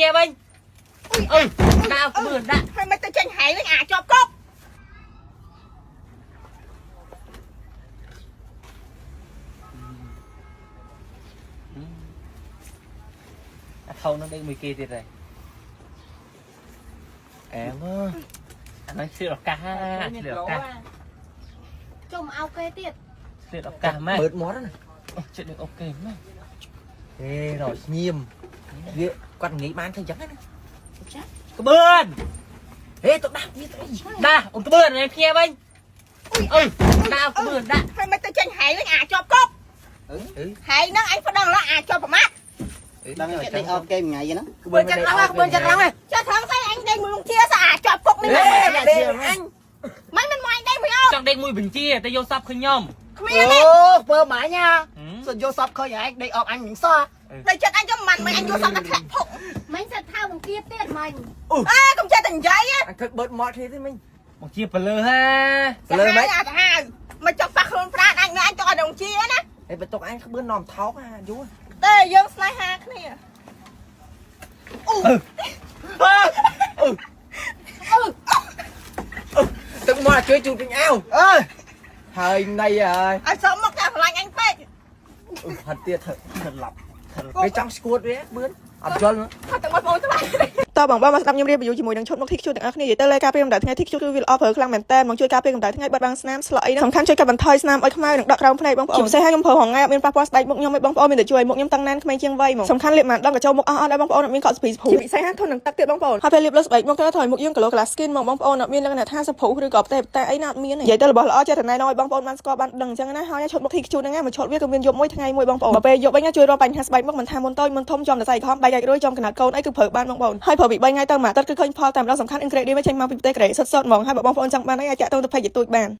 ញ៉ែវិញអើយដាក់ក្បឿនដាក់ ហើយមិនទៅចេញហែងវិញអាចជាប់គុក អាថោនឹងដេកមួយគេទៀតហើយ អែម អាហ្នឹងឆ្លៀតឱកាសឆ្លៀតឱកាស ចុំអោគេទៀត ឆ្លៀតឱកាសម៉ែ បឺតមាត់ណា ចិត្តនឹងអូខេម៉ែ ហេរកស្ងៀមវាគាត់ងាយបានធ្វើអញ្ចឹងណា ក្បឿន ហេទៅដាក់វាទៅ ដាក់អូនក្បឿនឯងភ្ញាវិញអើយដាក់ក្បឿនដាក់ ហើយមិនទៅចេញហែងវិញអាចជាប់គុក អឺ ហែងហ្នឹងអញប្តឹងឡើយអាចជាប់ប្រមាថ ដឹងតែដេកអោបគេមួយថ្ងៃហ្នឹង ក្បឿនចិត្តឡើងក្បឿនចិត្តឡើង ចុះថងស្អីអញដេកមួយមុខជាសអាចប់គុកនេះ ហេដេកអញ មិនមិនមកអញដេកមួយអូ ចង់ដេកមួយបញ្ជាតែយកសពខ្ញុំ គ្មានទេ អូពើម៉ាញ៉ាសុទ្ធយកសពឃើញឯងដេកអោបអញមិនសោះ តែចិត្តអញក៏មិនមិនអញយកសពតែធ្លាក់ភុក មិញសិតថៅបង្គាបទៀតមិញ អេកុំចេះតែនិយាយ អញឃើញបឺតមាត់គ្នាទេមិញ បង្ជាពលឺហា លើមិន អាទៅហាវមកចង់ប៉ះខ្លួនប្រាណអញអញទៅឲ្យដងជាណា ហេបន្ទុកអញក្បឿននាំថោកអាយូរ ទេយើងស្នេហាគ្នាអូ ទឹកមាត់ជួយជូតវិញអៅអើហើយណៃហើយ ឲ្យសុំមកតែស្រឡាញ់អញពេក ហត់ទៀតធ្វើឡាប់វាចង់ស្គួតវាក្បឿនអត់យល់ ថាតែបងប្អូនថ្លៃ តើបងបងមកស្ដាប់ខ្ញុំរៀប review ជាមួយនឹងឈុតមុខ TQ ទាំងអស់គ្នានិយាយទៅលេការពារកម្ដៅថ្ងៃ TQ គឺវាល្អប្រើខ្លាំងមែនតើមកជួយការពារកម្ដៅថ្ងៃបាត់បង់ស្នាមស្លក់អីហ្នឹងសំខាន់ជួយកាត់បន្ថយស្នាមឲ្យខ្មៅនិងដកក្រោមភ្នែកបងប្អូនជាពិសេសហើយខ្ញុំប្រើរងថ្ងៃអត់មានប៉ះពាល់ស្បែកមុខខ្ញុំឯងបងប្អូនមានតែជួយមុខខ្ញុំតឹងណែនក្មេងជាងវ័យហ្មងសំខាន់លាបម៉ានដងក៏ចូលមុខអស់អត់ដែរបងប្អូនអត់មានកក់សភីសភូជាពិសេសហាធន់នឹងទឹកទៀតបងប្អូនហើយពេលលាបលើស្បែកមុខទៅថយមុខយើង glow glass skin ហ្មងបងប្អូនអត់មានលក្ខណៈថាសភូឬក៏ផ្ទៃផ្តែអីណាអត់មានទេនិយាយទៅរបស់ល្អចេះតែណែនាំឲ្យបងប្អូនបានស្គាល់បានដឹងអញ្ចឹងណាហើយឈុតមុខ TQ ហ្នឹងមួយឈុតវាក៏មានយប់មួយថ្ងៃមួយបងប្អូនបើពេលយប់វិញជួយរកបញ្ហាស្បែកមុខមិនថាមុនតូចមុនធំចំសរសៃក្រហមបែកអាចរួយចំកណាត់កូនអីគឺប្រើបានបងប្អូនហើយប្រើពី3ថ្ងៃទៅមួយអាទិត្យគឺឃើញផលតែម្ដងសំខាន់ ingredient វាចេញមកពីប្រទេសកូរ៉េសុទ្ធៗហ្មងហើយបើបងប្អូនចង់បានអីអាចតាក់ទងទៅ page ទូចបាន។